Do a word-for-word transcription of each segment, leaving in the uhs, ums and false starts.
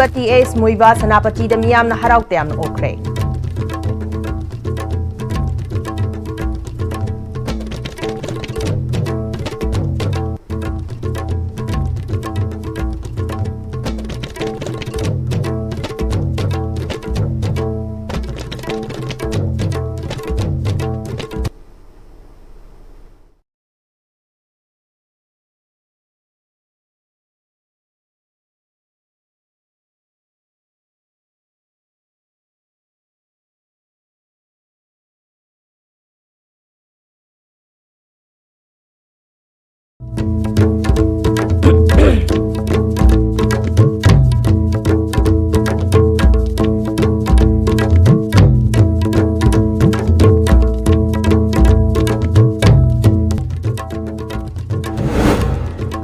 T ꯑꯦꯁ ꯃꯨꯏꯕꯥ ꯁꯦꯅꯥꯄꯇꯤꯗ ꯃꯤꯌꯥꯝꯅ ꯍꯔꯥꯎ ꯇꯌꯥꯝꯅ ꯑꯣꯛꯈ꯭ꯔꯦ꯫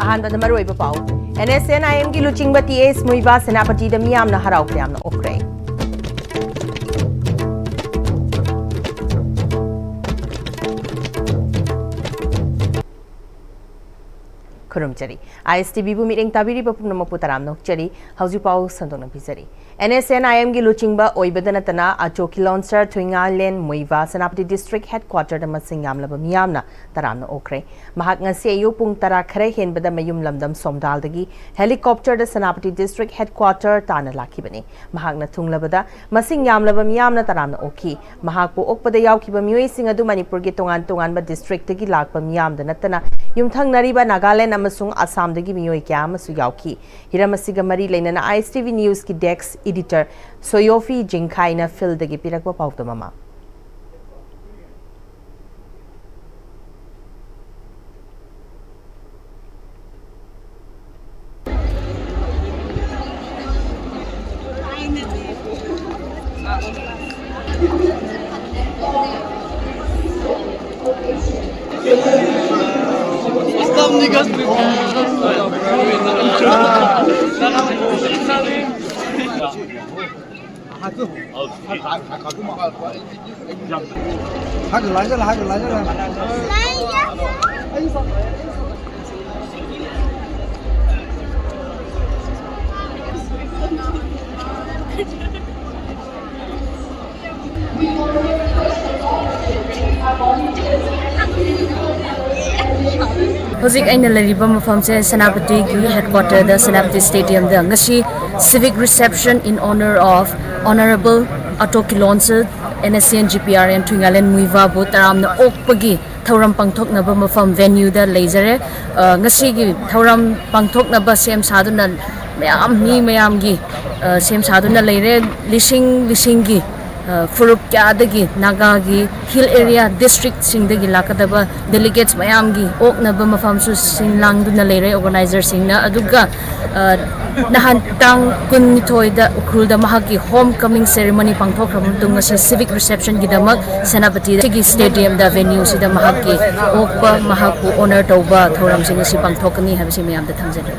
ꯑꯍꯥꯟꯕꯗ ꯃꯔꯨꯑꯣꯏꯕ ꯄꯥꯎ꯫ ꯑꯦꯟ ꯑꯦꯁ ꯑꯦꯟ ꯑꯥꯏ ꯑꯦꯝꯒꯤ ꯂꯨꯆꯤꯡꯕ ꯇꯤ ꯑꯦꯁ ꯃꯨꯏꯕꯥ ꯁꯦꯅꯥꯄꯇꯤꯗ ꯃꯤꯌꯥꯝꯅ ꯍꯔꯥꯎ ꯇꯌꯥꯝꯅ ꯑꯣꯛꯈ꯭ꯔꯦ꯫ ꯈꯨꯔꯨꯝꯖꯔꯤ꯫ ꯑꯥꯏ ꯑꯦꯁ ꯇꯤ ꯚꯤꯕꯨ ꯃꯤꯠꯌꯦꯡ ꯇꯥꯕꯤꯔꯤꯕ ꯄꯨꯝꯅꯃꯛꯄꯨ ꯇꯔꯥꯝꯅ ꯑꯣꯛꯆꯔꯤ꯫ ꯍꯧꯖꯤꯛ ꯄꯥꯎ ꯁꯟꯗꯣꯛꯅ ꯄꯤꯖꯔꯤ꯫ ꯑꯦꯟ ꯑꯦꯁ ꯑꯦꯟ ꯑꯥꯏ ꯑꯦꯝꯒꯤ ꯂꯨꯆꯤꯡꯕ ꯑꯣꯏꯕꯗ ꯅꯠꯇꯅ ꯑꯆꯣ ꯈꯤꯂꯣꯟꯁꯔ ꯊꯨꯏꯉꯥꯂꯦꯟ ꯃꯨꯏꯕꯥ ꯁꯦꯅꯥꯄꯇꯤ ꯗꯤꯁꯇ꯭ꯔꯤꯛ ꯍꯦꯗꯀ꯭ꯋꯥꯇꯔꯗ ꯃꯁꯤꯡ ꯌꯥꯝꯂꯕ ꯃꯤꯌꯥꯝꯅ ꯇꯔꯥꯝꯅ ꯑꯣꯛꯈ꯭ꯔꯦ꯫ ꯃꯍꯥꯛ ꯉꯁꯤ ꯑꯌꯨꯛ ꯄꯨꯡ ꯇꯔꯥ ꯈꯔ ꯍꯦꯟꯕꯗ ꯃꯌꯨꯝ ꯂꯝꯗꯝ ꯁꯣꯝꯗꯥꯜꯗꯒꯤ ꯍꯦꯂꯤꯀꯣꯞꯇꯔꯗ ꯁꯦꯅꯥꯄꯇꯤ ꯗꯤꯁꯇ꯭ꯔꯤꯛ ꯍꯦꯗꯀ꯭ꯋꯥꯇꯔ ꯇꯥꯟꯅ ꯂꯥꯛꯈꯤꯕꯅꯤ꯫ ꯃꯍꯥꯛꯅ ꯊꯨꯡꯂꯕꯗ ꯃꯁꯤꯡ ꯌꯥꯝꯂꯕ ꯃꯤꯌꯥꯝꯅ ꯇꯔꯥꯝꯅ ꯑꯣꯛꯈꯤ꯫ ꯃꯍꯥꯛꯄꯨ ꯑꯣꯛꯄꯗ ꯌꯥꯎꯈꯤꯕ ꯃꯤꯑꯣꯏꯁꯤꯡ ꯑꯗꯨ ꯃꯅꯤꯄꯨꯔꯒꯤ ꯇꯣꯉꯥꯟ ꯇꯣꯉꯥꯟꯕ ꯗꯤꯁꯇ꯭ꯔꯤꯛꯇꯒꯤ ꯂꯥꯛꯄ ꯃꯤꯌꯥꯝꯗ ꯅꯠꯇꯅ ꯌꯨꯝꯊꯪꯅꯔꯤꯕ ꯅꯥꯒꯥꯂꯦꯟ ꯑꯃꯁꯨꯡ ꯑꯁꯥꯝꯗꯒꯤ ꯃꯤꯑꯣꯏ ꯀꯌꯥ ꯑꯃꯁꯨ ꯌꯥꯎꯈꯤ꯫ ꯍꯤꯔꯝ ꯑꯁꯤꯒ ꯃꯔꯤ ꯂꯩꯅꯅ ꯑꯥꯏ ꯑꯦꯁ ꯇꯤ ꯚꯤ ꯅ꯭ꯌꯨꯁꯀꯤ ꯗꯦꯁ꯭ꯛ ꯏꯗꯤꯇꯔ ꯁꯣꯌꯣꯐꯤ ꯖꯤꯡꯈꯥꯏꯅ ꯐꯤꯜꯗꯒꯤ ꯄꯤꯔꯛꯄ ꯄꯥꯎꯗꯝ ꯑꯃ꯫ ꯍꯧꯖꯤꯛ ꯑꯩꯅ ꯂꯩꯔꯤꯕ ꯃꯐꯝꯁꯦ ꯁꯦꯅꯥꯄꯇꯤꯒꯤ headquarterꯗ, ꯁꯦꯅꯥꯄꯇꯤ stadiumꯗ ꯉꯁꯤ civic reception in honour of Honourable Ato Kilonser, NSCN GPRN, ꯊꯨꯏꯉꯥꯂꯦꯟ ꯃꯨꯏꯚꯥꯕꯨ ꯇꯔꯥꯝꯅ ꯑꯣꯛꯄꯒꯤ ꯊꯧꯔꯝ ꯄꯥꯡꯊꯣꯛꯅꯕ ꯃꯐꯝ venueꯗ ꯂꯩꯖꯔꯦ꯫ ꯑ, ꯉꯁꯤꯒꯤ ꯊꯧꯔꯝ ꯄꯥꯡꯊꯣꯛꯅꯕ ꯁꯦꯝ ꯁꯥꯗꯨꯅ ꯃꯌꯥꯝ, ꯃꯤ ꯃꯌꯥꯝꯒꯤ, ꯑ, ꯁꯦꯝ ꯁꯥꯗꯨꯅ ꯂꯩꯔꯦ꯫ ꯂꯤꯁꯤꯡ ꯂꯤꯁꯤꯡꯒꯤ, ꯑ, ꯐꯨꯔꯨꯞ ꯀꯌꯥꯗꯒꯤ ꯅꯥꯒꯥꯒꯤ hill area districtꯁꯤꯡꯗꯒꯤ ꯂꯥꯛꯀꯗꯕ delegates ꯃꯌꯥꯝꯒꯤ ꯑꯣꯛꯅꯕ ꯃꯐꯝꯁꯨ ꯁꯤꯟ ꯂꯥꯡꯗꯨꯅ ꯂꯩꯔꯦ organizerꯁꯤꯡꯅ꯫ ꯑꯗꯨꯒ, ꯑ, ꯅꯍꯥꯟ ꯇꯥꯡ ꯀꯨꯟꯅꯤꯊꯣꯏꯗ ꯎꯈ꯭ꯔꯨꯜꯗ ꯃꯍꯥꯛꯀꯤ home coming ceremony ꯄꯥꯡꯊꯣꯛꯈ꯭ꯔꯕ ꯃꯇꯨꯡ, ꯉꯁꯤ civic receptionꯒꯤꯗꯃꯛ ꯁꯦꯅꯥꯄꯇꯤꯒꯤ stadiumꯗ venueꯁꯤꯗ ꯃꯍꯥꯛꯀꯤ ꯑꯣꯛꯄ, ꯃꯍꯥꯛꯄꯨ honour ꯇꯧꯕ ꯊꯧꯔꯝꯁꯤꯡ ꯑꯁꯤ ꯄꯥꯡꯊꯣꯛꯀꯅꯤ ꯍꯥꯏꯕꯁꯤ ꯃꯌꯥꯝꯗ ꯊꯝꯖꯔꯤ꯫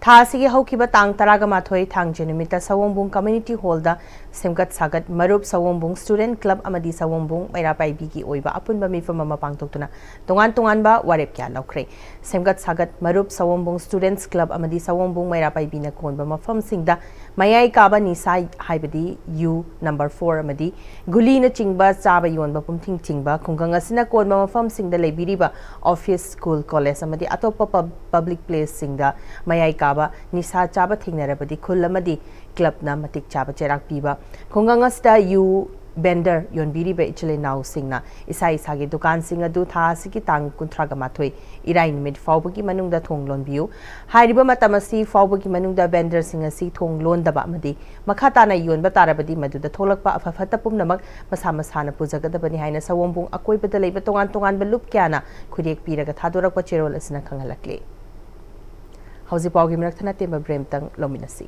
ꯊꯥ ꯑꯁꯤꯒꯤ ꯍꯧꯈꯤꯕ ꯇꯥꯡ ꯇꯔꯥꯒ ꯃꯥꯊꯣꯏ ꯊꯥꯡꯖ ꯅꯨꯃꯤꯠꯇ ꯁꯑꯣꯝꯕꯨꯡ community hallꯗ ꯁꯦꯝꯒꯠ ꯁꯥꯒꯠ ꯃꯔꯨꯞ ꯁꯑꯣꯝꯕꯨꯡ student club ꯑꯃꯗꯤ ꯁꯑꯣꯝꯕꯨꯡ ꯃꯩꯔꯥ ꯄꯥꯏꯕꯤꯒꯤ ꯑꯣꯏꯕ ꯑꯄꯨꯟꯕ ꯃꯤꯐꯝ ꯑꯃ ꯄꯥꯡꯊꯣꯛꯇꯨꯅ ꯇꯣꯉꯥꯟ ꯇꯣꯉꯥꯟꯕ ꯋꯥꯔꯦꯞ ꯀꯌꯥ ꯂꯧꯈ꯭ꯔꯦ꯫ ꯁꯦꯝꯒꯠ ꯁꯥꯒꯠ ꯃꯔꯨꯞ ꯁꯑꯣꯝꯕꯨꯡ students club ꯑꯃꯗꯤ ꯁꯑꯣꯝꯕꯨꯡ ꯃꯩꯔꯥ ꯄꯥꯏꯕꯤꯅ ꯀꯣꯟꯕ ꯃꯐꯝꯁꯤꯡꯗ ꯃꯌꯥꯏ ꯀꯥꯕ ꯅꯤꯁꯥ ꯍꯥꯏꯕꯗꯤ ꯌꯨ number four ꯑꯃꯗꯤ ꯒꯨꯂꯤꯅꯆꯤꯡꯕ ꯆꯥꯕ ꯌꯣꯟꯕ ꯄꯨꯝꯊꯤꯡ ꯊꯤꯡꯕ, ꯈꯨꯡꯒꯪ ꯑꯁꯤꯅ ꯀꯣꯟꯕ ꯃꯐꯝꯁꯤꯡꯗ ꯂꯩꯕꯤꯔꯤꯕ office, school, college ꯑꯃꯗꯤ ꯑꯇꯣꯞꯄ pub-, public placeꯁꯤꯡꯗ ꯃꯌꯥꯏ ꯀꯥꯕ ꯅꯤꯁꯥ ꯆꯥꯕ ꯊꯦꯡꯅꯔꯕꯗꯤ ꯈꯨꯜ ꯑꯃꯗꯤ clubꯅ ꯃꯇꯤꯛ ꯆꯥꯕ ꯆꯩꯔꯥꯛ ꯄꯤꯕ, ꯈꯨꯡꯒꯪ ꯑꯁꯤꯗ ꯌꯨ vendor ꯌꯣꯟꯕꯤꯔꯤꯕ ꯏꯆꯤꯜ ꯏꯅꯥꯎꯁꯤꯡꯅ ꯏꯁꯥ ꯏꯁꯥꯒꯤ ꯗꯨꯀꯥꯟꯁꯤꯡ ꯑꯗꯨ ꯊꯥ ꯑꯁꯤꯒꯤ ꯇꯥꯡ ꯀꯨꯟꯊ꯭ꯔꯥꯒ ꯃꯥꯊꯣꯏ ꯏꯔꯥꯏ ꯅꯨꯃꯤꯠ ꯐꯥꯎꯕꯒꯤ ꯃꯅꯨꯡꯗ ꯊꯣꯡ ꯂꯣꯟꯕꯤꯌꯨ꯫ ꯍꯥꯏꯔꯤꯕ ꯃꯇꯝ ꯑꯁꯤ ꯐꯥꯎꯕꯒꯤ ꯃꯅꯨꯡꯗ vendorꯁꯤꯡ ꯑꯁꯤ ꯊꯣꯡ ꯂꯣꯟꯗꯕ ꯑꯃꯗꯤ ꯃꯈꯥ ꯇꯥꯅ ꯌꯣꯟꯕ ꯇꯥꯔꯕꯗꯤ ꯃꯗꯨꯗ ꯊꯣꯛꯂꯛꯄ ꯑꯐ ꯐꯠꯇ ꯄꯨꯝꯅꯃꯛ ꯃꯁꯥ ꯃꯁꯥꯅ ꯄꯨꯖꯒꯗꯕꯅꯤ ꯍꯥꯏꯅ ꯁꯑꯣꯝꯕꯨꯡ ꯑꯀꯣꯏꯕꯗ ꯂꯩꯕ ꯇꯣꯉꯥꯟ ꯇꯣꯉꯥꯟꯕ ꯂꯨꯞ ꯀꯌꯥꯅ ꯈꯨꯠꯌꯦꯛ ꯄꯤꯔꯒ ꯊꯥꯗꯣꯔꯛꯄ ꯆꯦꯔꯣꯜ ꯑꯁꯤꯅ ꯈꯪꯍꯜꯂꯛꯂꯤ꯫ ꯍꯧꯖꯤꯛ ꯄꯥꯎꯒꯤ ꯃꯔꯛ ꯊꯅꯥꯇꯦꯝꯕ ꯕ꯭ꯔꯦꯝꯇꯪ ꯂꯧꯃꯤꯟꯅꯁꯤ꯫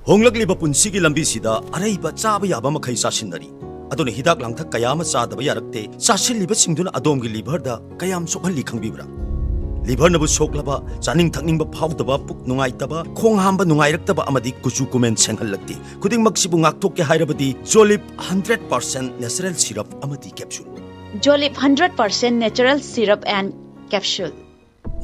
ꯍꯣꯡꯂꯛꯂꯤꯕ ꯄꯨꯟꯁꯤꯒꯤ ꯂꯝꯕꯤꯁꯤꯗ ꯑꯔꯩꯕ ꯆꯥꯕ ꯌꯥꯕ ꯃꯈꯩ ꯆꯥꯁꯤꯟꯅꯔꯤ꯫ ꯑꯗꯨꯅ ꯍꯤꯗꯥꯛ ꯂꯥꯡꯊꯛ ꯀꯌꯥ ꯑꯃ ꯆꯥꯗꯕ ꯌꯥꯔꯛꯇꯦ꯫ ꯆꯥꯁꯤꯜꯂꯤꯕꯁꯤꯡꯗꯨꯅ ꯑꯗꯣꯝꯒꯤ liverꯗ ꯀꯌꯥꯝ ꯁꯣꯛꯍꯜꯂꯤ ꯈꯪꯕꯤꯕ꯭ꯔꯥ? Liverꯅꯕꯨ ꯁꯣꯛꯂꯕ, ꯆꯥꯅꯤꯡ ꯊꯛꯅꯤꯡꯕ ꯐꯥꯎꯗꯕ, ꯄꯨꯛ ꯅꯨꯡꯉꯥꯏꯇꯕ, ꯈꯣꯡ ꯍꯥꯝꯕ ꯅꯨꯡꯉꯥꯏꯔꯛꯇꯕ ꯑꯃꯗꯤ ꯀꯨꯆꯨ ꯀꯨꯃꯦꯟ ꯁꯦꯡꯍꯜꯂꯛꯇꯦ꯫ ꯈꯨꯗꯤꯡꯃꯛꯁꯤꯕꯨ ꯉꯥꯛꯊꯣꯛꯀꯦ ꯍꯥꯏꯔꯕꯗꯤ Jolib hundred percent natural syrup ꯑꯃꯗꯤ capsule꯫ Jolib hundred percent natural syrup and capsule꯫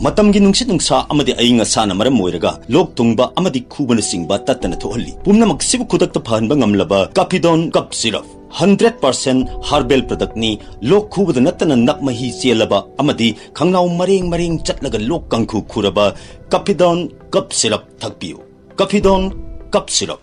ꯃꯇꯝꯒꯤ ꯅꯨꯡꯁꯤꯠ ꯅꯨꯡꯁꯥ ꯑꯃꯗꯤ ꯑꯏꯪ ꯑꯁꯥꯅ ꯃꯔꯝ ꯑꯣꯏꯔꯒ ꯂꯣꯛ ꯊꯨꯡꯕ ꯑꯃꯗꯤ ꯈꯨꯕꯅꯆꯤꯡꯕ ꯇꯠꯇꯅ ꯊꯣꯛꯍꯜꯂꯤ꯫ ꯄꯨꯝꯅꯃꯛꯁꯤꯕꯨ ꯈꯨꯗꯛꯇ ꯐꯍꯟꯕ ꯉꯝꯂꯕ Capidon cough syrup꯫ Hundred percent herbal ꯄ꯭ꯔꯗꯛꯅꯤ꯫ ꯂꯣꯛ ꯈꯨꯕꯗ ꯅꯠꯇꯅ ꯅꯞ ꯃꯍꯤ ꯆꯦꯜꯂꯕ ꯑꯃꯗꯤ ꯈꯪꯅꯥꯎ ꯃꯔꯦꯡ ꯃꯔꯦꯡ ꯆꯠꯂꯒ ꯂꯣꯛ ꯀꯥꯡꯈꯨ ꯈꯨꯔꯕ ꯀꯐꯤꯗꯣꯟ ꯀꯞ ꯁꯤꯔꯞ ꯊꯛꯄꯤꯌꯨ꯫ ꯀꯐꯤꯗꯣꯟ ꯀꯞ ꯁꯤꯔꯞ꯫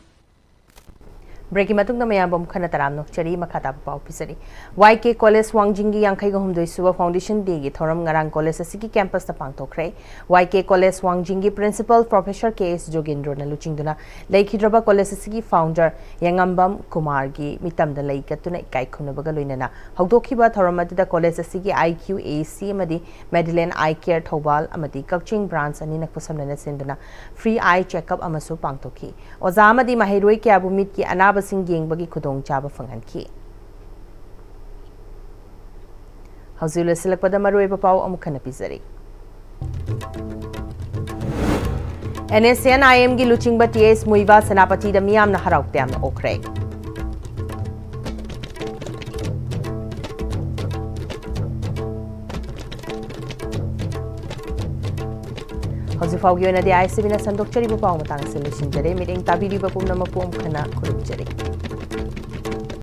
ꯕ꯭ꯔꯦꯛꯀꯤ ꯃꯇꯨꯡꯗ ꯃꯌꯥꯝꯕꯨ ꯑꯃꯨꯛ ꯍꯟꯅ ꯇꯔꯥꯝꯅ ꯑꯣꯛꯆꯔꯤ꯫ ꯃꯈꯥ ꯇꯥꯕ ꯄꯥꯎ ꯄꯤꯖꯔꯤ꯫ ꯋꯥꯏ ꯀꯦ ꯀꯣꯂꯦꯖ ꯋꯥꯡꯖꯤꯡꯒꯤ ꯌꯥꯡꯈꯩꯒ ꯍꯨꯝꯗꯣꯏ ꯁꯨꯕ ꯐꯥꯎꯟꯗꯦꯁꯟ ꯗꯦꯒꯤ ꯊꯧꯔꯝ ꯉꯔꯥꯡ ꯀꯣꯂꯦꯖ ꯑꯁꯤꯒꯤ ꯀꯦꯝꯄꯁꯇ ꯄꯥꯡꯊꯣꯛꯈ꯭ꯔꯦ꯫ ꯋꯥꯏ ꯀꯦ ꯀꯣꯂꯦꯖ ꯋꯥꯡꯖꯤꯡꯒꯤ ꯄ꯭ꯔꯤꯟꯁꯤꯄꯜ ꯄ꯭ꯔꯣꯐꯦꯁꯔ ꯀꯦ ꯑꯦꯁ ꯖꯣꯒꯦꯟꯗ꯭ꯔꯣꯅ ꯂꯨꯆꯤꯡꯗꯨꯅ ꯂꯩꯈꯤꯗ꯭ꯔꯕ ꯀꯣꯂꯦꯖ ꯑꯁꯤꯒꯤ ꯐꯥꯎꯟꯗꯔ ꯌꯥꯉꯝꯕꯝ ꯀꯨꯃꯥꯔꯒꯤ ꯃꯤꯇꯝꯗ ꯂꯩ ꯀꯠꯇꯨꯅ ꯏꯀꯥꯏ ꯈꯨꯝꯅꯕꯒ ꯂꯣꯏꯅꯅ ꯍꯧꯗꯣꯛꯈꯤꯕ ꯊꯧꯔꯝ ꯑꯗꯨꯗ ꯀꯣꯂꯦꯖ ꯑꯁꯤꯒꯤ ꯑꯥꯏ ꯀ꯭ꯌꯨ ꯑꯦ ꯁꯤ ꯑꯃꯗꯤ ꯃꯦꯗꯤꯂꯦꯟ ꯑꯥꯏ ꯀꯦꯌꯔ ꯊꯧꯕꯥꯜ ꯑꯃꯗꯤ ꯀꯛꯆꯤꯡ ꯕ꯭ꯔꯥꯟꯆ ꯑꯅꯤꯅ ꯈꯨꯠꯁꯝꯅꯅ ꯁꯤꯟꯗꯨꯅ ꯐ꯭ꯔꯤ ꯑꯥꯏ ꯆꯦꯛꯑꯞ ꯑꯃꯁꯨ ꯄꯥꯡꯊꯣꯛꯈꯤ꯫ ꯑꯣꯖꯥ ꯑꯃꯗꯤ ꯃꯍꯩꯔꯣꯏ ꯀꯌꯥꯕꯨ ꯃꯤꯠꯀꯤ ꯑꯅꯥꯕꯁꯤꯡ ꯌꯦꯡꯕꯒꯤ ꯈꯨꯗꯣꯡꯆꯥꯕ ꯐꯪꯍꯟꯈꯤ꯫ ꯍꯧꯖꯤꯛ ꯂꯣꯏꯁꯤꯜꯂꯛꯄꯗ ꯃꯔꯨꯑꯣꯏꯕ ꯄꯥꯎ ꯑꯃꯨꯛ ꯍꯟꯅ ꯄꯤꯖꯔꯤ꯫ ꯑꯦꯟ ꯑꯦꯁ ꯑꯦꯟ ꯑꯥꯏ ꯑꯦꯝꯒꯤ ꯂꯨꯆꯤꯡꯕ ꯇꯤ ꯑꯦꯁ ꯃꯨꯏꯕꯥ ꯁꯦꯅꯥꯄꯇꯤꯗ ꯃꯤꯌꯥꯝꯅ ꯍꯔꯥꯎ ꯇꯌꯥꯝꯅ ꯑꯣꯛꯈ꯭ꯔꯦ꯫ ꯍꯧꯖꯤꯛ ꯐꯥꯎꯒꯤ ꯑꯣꯏꯅꯗꯤ ꯑꯥꯏ ꯑꯦꯁ ꯁꯤ ꯕꯤꯅ ꯁꯟꯗꯣꯛꯆꯔꯤꯕ ꯄꯥꯎ ꯃꯇꯥꯡ ꯑꯁꯤ ꯂꯣꯏꯁꯤꯟꯖꯔꯦ꯫ ꯃꯤꯠꯌꯦꯡ ꯇꯥꯕꯤꯔꯤꯕ ꯄꯨꯝꯅꯃꯛꯄꯨ ꯑꯃꯨꯛ ꯍꯟꯅ ꯈꯨꯔꯨꯝꯖꯔꯤ꯫